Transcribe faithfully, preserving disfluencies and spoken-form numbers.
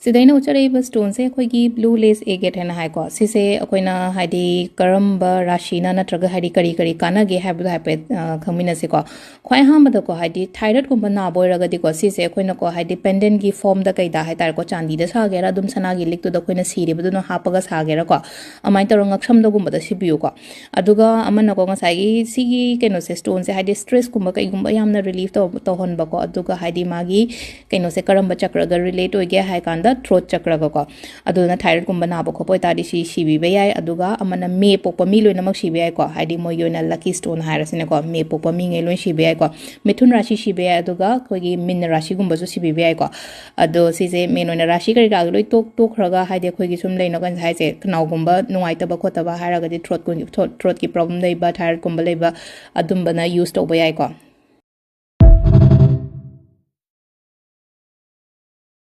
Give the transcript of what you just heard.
ꯁꯤꯗ ꯑꯩꯅ ꯎꯠꯆꯔꯛꯏꯕ ꯁ꯭ꯇꯣꯟꯁꯦ ꯑꯩꯈꯣꯏꯒꯤ blue lace agate ꯍꯥꯏꯅ ꯍꯥꯏꯀꯣ꯫ ꯁꯤꯁꯦ ꯑꯩꯈꯣꯏꯅ ꯍꯥꯏꯗꯤ ꯀꯔꯝꯕ ꯔꯥꯁꯤꯅ ꯅꯠꯇ꯭ꯔꯒ ꯍꯥꯏꯗꯤ ꯀꯔꯤ ꯀꯔꯤ ꯀꯥꯟꯅꯒꯦ ꯍꯥꯏꯕꯗꯣ ꯍꯥꯏꯐꯦꯠ, ꯑ, ꯈꯪꯃꯤꯟꯅꯁꯤꯀꯣ꯫ ꯈ꯭ꯋꯥꯏ ꯑꯍꯥꯟꯕꯗꯀꯣ ꯍꯥꯏꯗꯤ thyroidꯀꯨꯝꯕ ꯅꯥꯕ ꯑꯣꯏꯔꯒꯗꯤꯀꯣ ꯁꯤꯁꯦ ꯑꯩꯈꯣꯏꯅꯀꯣ ꯍꯥꯏꯗꯤ pendantꯒꯤ formꯗ ꯀꯩꯗ ꯍꯥꯏꯇꯥꯔꯦꯀꯣ, ꯆꯥꯟꯗꯤꯗ ꯁꯥꯒꯦꯔꯥ ꯑꯗꯨꯝ ꯁꯅꯥꯒꯤ ꯂꯤꯛꯇꯨꯗ ꯑꯩꯈꯣꯏꯅ ꯁꯤꯔꯤꯕꯗꯨꯅ ꯍꯥꯞꯄꯒ ꯁꯥꯒꯦꯔꯥꯀꯣ, ꯑꯗꯨꯃꯥꯏꯅ ꯇꯧꯔꯒ ꯉꯛꯁꯝꯗꯒꯨꯝꯕꯗ ꯁꯤꯕꯤꯌꯨꯀꯣ꯫ ꯑꯗꯨꯒ ꯑꯃꯅꯀꯣ ꯉꯁꯥꯏꯒꯤ ꯁꯤꯒꯤ ꯀꯩꯅꯣꯁꯦ, ꯁ꯭ꯇꯣꯟꯁꯦ ꯍꯥꯏꯗꯤ stressꯀꯨꯝꯕ ꯀꯩꯒꯨꯝꯕ ꯌꯥꯝꯅ relief ꯇꯧ-, ꯇꯧꯍꯟꯕꯀꯣ꯫ ꯑꯗꯨꯒ ꯍꯥꯏꯗꯤ ꯃꯥꯒꯤ ꯀꯩꯅꯣꯁꯦ ꯀꯔꯝꯕ ꯆꯀ꯭ꯔꯒ relate ꯑꯣꯏꯒꯦ ꯍꯥꯏ ꯀꯥꯟꯗ throat ꯆꯀ꯭ꯔꯒꯀꯣ꯫ ꯑꯗꯨꯅ thyroidꯀꯨꯝꯕ ꯅꯥꯕ ꯈꯣꯠꯄ ꯑꯣꯏꯇꯥꯔꯗꯤ ꯁꯤ ꯁꯤꯕꯤꯕ ꯌꯥꯏ꯫ ꯑꯗꯨꯒ ꯑꯃꯅ ꯃꯦ ꯄꯣꯛꯄ ꯃꯤ ꯂꯣꯏꯅꯃꯛ ꯁꯤꯕ ꯌꯥꯏꯀꯣ, ꯍꯥꯏꯗꯤ ꯃꯣꯏꯒꯤ ꯑꯣꯏꯅ lucky stone ꯍꯥꯏꯔꯁꯤꯅꯦꯀꯣ, ꯃꯦ ꯄꯣꯛꯄ ꯃꯤꯉꯩ ꯂꯣꯏ ꯁꯤꯕ ꯌꯥꯏꯀꯣ꯫ ꯃꯤꯊꯨꯟ ꯔꯥꯁꯤ ꯁꯤꯕ ꯌꯥꯏ, ꯑꯗꯨꯒ ꯑꯩꯈꯣꯏꯒꯤ ꯃꯤꯟ ꯔꯥꯁꯤꯒꯨꯝꯕꯁꯨ ꯁꯤꯕꯤꯕ ꯌꯥꯏꯀꯣ꯫ ꯑꯗꯣ ꯁꯤꯁꯦ ꯃꯦꯟ ꯑꯣꯏꯅ ꯔꯥꯁꯤ ꯀꯔꯤ ꯀꯔꯥꯒ ꯂꯣꯏ ꯇꯣꯛ-, ꯇꯣꯛꯈ꯭ꯔꯒ ꯍꯥꯏꯗꯤ ꯑꯩꯈꯣꯏꯒꯤ ꯁꯨꯝ ꯂꯩꯅ ꯀꯩꯅꯣ ꯍꯥꯏꯁꯦ, ꯈꯅꯥꯎꯒꯨꯝꯕ ꯅꯨꯡꯉꯥꯏꯇꯕ ꯈꯣꯠꯇꯕ ꯍꯥꯏꯔꯒꯗꯤ throat-, throat-, throatꯀꯤ problem ꯂꯩꯕ, thyroidꯀꯨꯝꯕ ꯂꯩꯕ ꯑꯗꯨꯝꯕꯅ use ꯇꯧꯕ ꯌꯥꯏꯀꯣ꯫